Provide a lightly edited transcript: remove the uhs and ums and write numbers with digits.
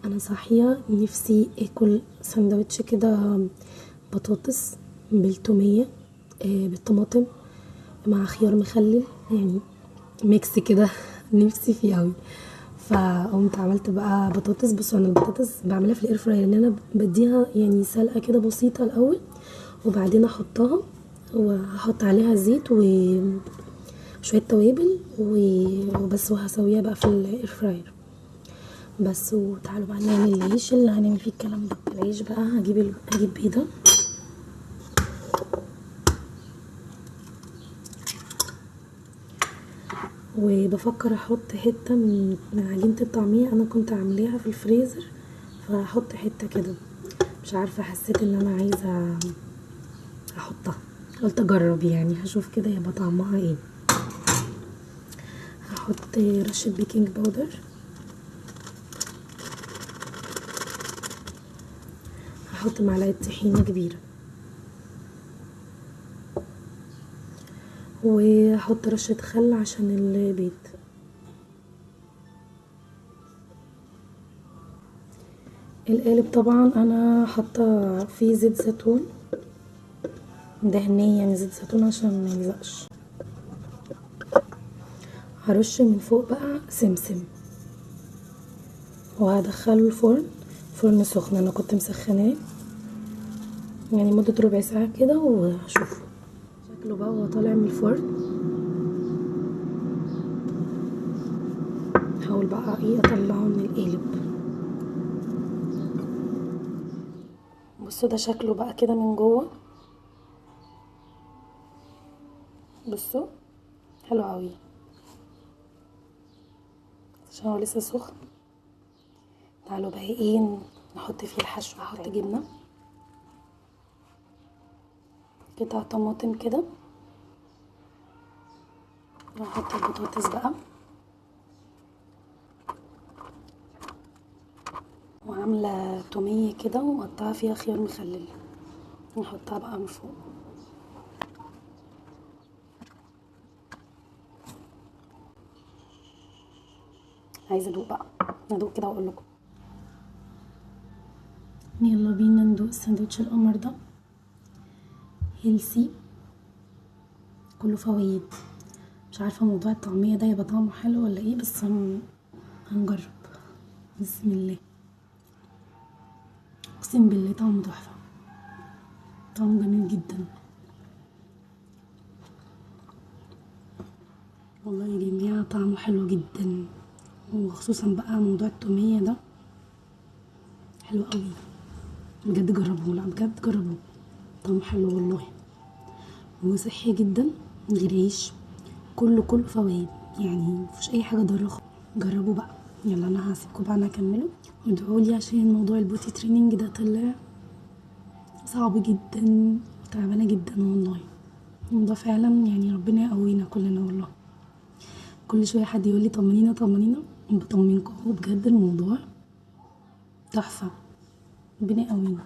انا صاحية نفسي اكل سندوتش كده بطاطس بالتوميه، بالطماطم مع خيار مخلل، يعني mix كده نفسي فيه قوي. فقمت عملت بقى بطاطس. بصوا انا البطاطس بعملها في ال air fryer، ان انا بديها يعني سلقه كده بسيطة الاول، وبعدين احطها وهحط عليها زيت وشوية توابل وبس، وهسويها بقى في ال air fryer بس. وتعالوا بقى نعمل العيش اللي هنعمل فيه الكلام ده. العيش بقى هجيب بيضة، وبفكر احط حتة من عجينه الطعمية انا كنت عاملاها في الفريزر، فهحط حتة كده، مش عارفه حسيت ان انا عايزه احطها، قلت اجرب يعني، هشوف كده يبقى طعمها ايه. هحط رشه baking powder، هحط معلقه طحينه كبيرة، وهحط رشه خل عشان البيض. القالب طبعا انا حاطه فيه زيت زيتون، دهنية يعني زيت زيتون عشان ما يلزقش. هرش من فوق بقى سمسم، وهدخله الفرن، فرن سخن انا كنت مسخناه يعني مدة ربع ساعة كده، وهشوفه شكله بقى وهو طالع من الفرن. هحاول بقى ايه اطلعه من القالب. بصوا ده شكله بقى كده من جوه، بصوا حلو قوي عشان هو لسه سخن. تعالوا بقى ايه نحط فيه الحشو. هحط جبنه، قطع طماطم كده، وهحط البطاطس بقى، وعامله توميه كده ومقطعه فيها خيار مخلل، نحطها بقى من فوق. عايزه ادوق بقى، ادوق كده واقول لكم. يلا بينا ندوق الساندوتش القمر ده، healthy كله فوايد. مش عارفه موضوع الطعمية ده يبقى طعمه حلو ولا ايه، بس هنجرب. بسم الله. اقسم بالله طعمه تحفة، طعمه جميل جدا والله يا جماعة، طعمه حلو جدا، وخصوصا بقى موضوع التوميه ده حلو قوي بجد. جربوه، لا بجد جربوه، طعمه حلو والله، وصحي جدا من غير عيش، كله فوايد يعني، مفيش اي حاجة ضارة. جربوا بقى. يلا انا هسيبكم بقى انا اكمله، وادعوا لي عشان موضوع ال potty training ده طلع صعب جدا وتعبانه جدا والله. الموضوع فعلا يعني ربنا يقوينا كلنا والله. كل شوية حد يقول لي طمنينا طمنينا، بطمنكم اهو بجد الموضوع تحفة، ربنا يقوينا.